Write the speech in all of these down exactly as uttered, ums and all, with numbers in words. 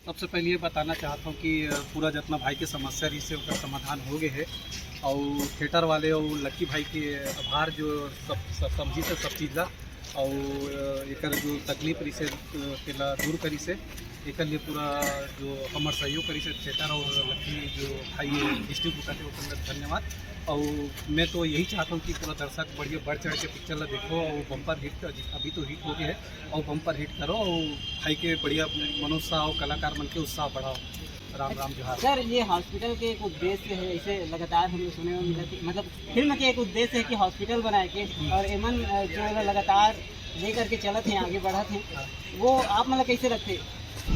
सबसे पहले ये बताना चाहत हूँ कि पूरा जतना भाई के समस्या रहिस हे, ओकर समाधान हो गए हे। और थिएटर वाले और लक्की भाई के आभार, जो सब, सब समझिस हे सब चीज ला, और एकर जो तकलीफ रहिस हे, तेला दूर करिस हे। एकर लिए पूरा जो हमर सहयोग करिस हे थिएटर और लक्की जो भाई हे, डिस्ट्रीब्यूटर हे, ओकर अंदर धन्यवाद। और मैं तो यही चाहता हूँ कि पूरा दर्शक बढ़िया बढ़ चढ़ के पिक्चर ला देखो और बम्पर हिट, अभी तो हिट हो गया है, और बम्पर हिट करो और भाई के बढ़िया मनोत्साह और कलाकार मन के उत्साह बढ़ाओ। राम राम, जोहार। सर, ये हॉस्पिटल के एक उद्देश्य है, इसे लगातार हम लोग सुने हुए मिला कि, मतलब, फिल्म के एक उद्देश्य है कि हॉस्पिटल बनाए के, और एमन, अ, जो है लगातार लेकर के चलत हैं, आगे बढ़त हैं, वो आप, मतलब, कैसे लगथे?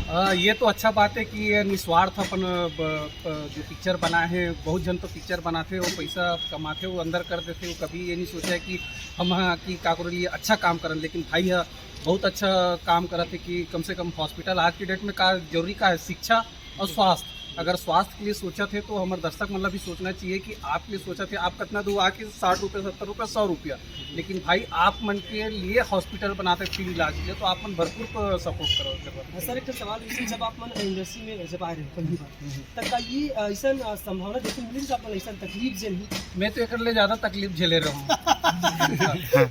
अ, ये तो अच्छा बात है कि ये निस्वार्थ अपन, अ, ब-, अ, जो पिक्चर बनाए हैं, बहुत जन तो पिक्चर बनाथे, वो पैसा कमाथे, वो अंदर कर देथे, वो कभी ये नहीं सोचा है कि हम, हाँ, कि काकरो लिए अच्छा काम करन, लेकिन भाई ह बहुत अच्छा काम करत हे कि कम से कम हॉस्पिटल आज के डेट में का जरूरी का है, शिक्षा और स्वास्थ्य। अगर स्वास्थ्य के लिए सोचत हे तो हमर दर्शक मन ला भी सोचना चाहिए कि आपके लिए सोचत हे, आप कितना दो आके साठ रुपये, सत्तर रुपये, सौ रुपया, लेकिन भाई आप मन के लिए हॉस्पिटल बनाते फ्री इलाज के लिए, तो आप मन भरपूर सपोर्ट करो। सर, एक ठो सवाल, जैसे जब आप मन इंडस्ट्री में जब आए रहे पहली बार, तब का ये, अ, ऐसन, अ, संभावना देखे मिलिस कि आप मन ऐसन तकलीफ झेलही? मैं तो एकर ले ज्यादा तकलीफ झेले रहूँ।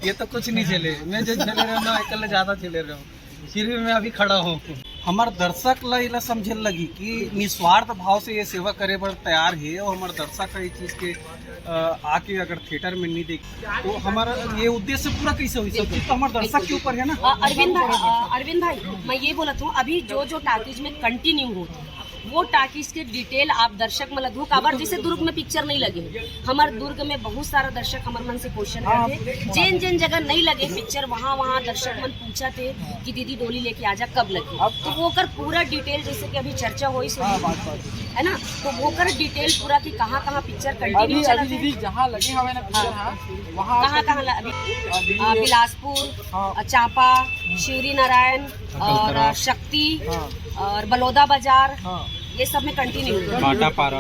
ये तो कुछ नहीं झेले, मैं जो झेले रहूँ ना, एकर ले ज्यादा झेले रहूँ, फिर भी मैं अभी खड़ा हूँ। हमर दर्शक ला एला समझे लगही कि निस्वार्थ भाव से ये सेवा करे बर तैयार हे, और हमर दर्शक ह ये चीज के, अ, आके अगर थिएटर में नहीं देख, तो हमारा ये उद्देश्य पूरा कैसे हो सकता है? तो हमारे दर्शक के ऊपर है ना। अ, अरविंद भाई, अ, अरविंद भाई, मैं ये बोलत हूँ, अभी जो जो टाकीज में कंटिन्यू होत हे, वो टाकीज के डिटेल आप दर्शक मन ला दू, काबर जैसे दुर्ग में पिक्चर नहीं लगे, हमर दुर्ग में बहुत सारा दर्शक हमर मन से क्वेश्चन करथे, जेन जेन जगह नहीं लगे पिक्चर, वहाँ वहाँ दर्शक मन पूछत हे कि दीदी डोली लेके आजा, कब लगे? तो वो ओकर पूरा डिटेल, जैसे कि अभी चर्चा होइस हे, है ना, तो वो ओकर डिटेल पूरा कि कहाँ कहाँ पिक्चर कंटिन्यू चलत हे, जहाँ लगे हवे ना पिक्चर, हाँ, वहाँ कहाँ कहाँ ल-, अभी, अ, बिलासपुर, अ, चांपा, शिवरी नारायण और, अ, शक्ति और बलौदा बाजार, ये सब में कंटिन्यू। भाटापारा।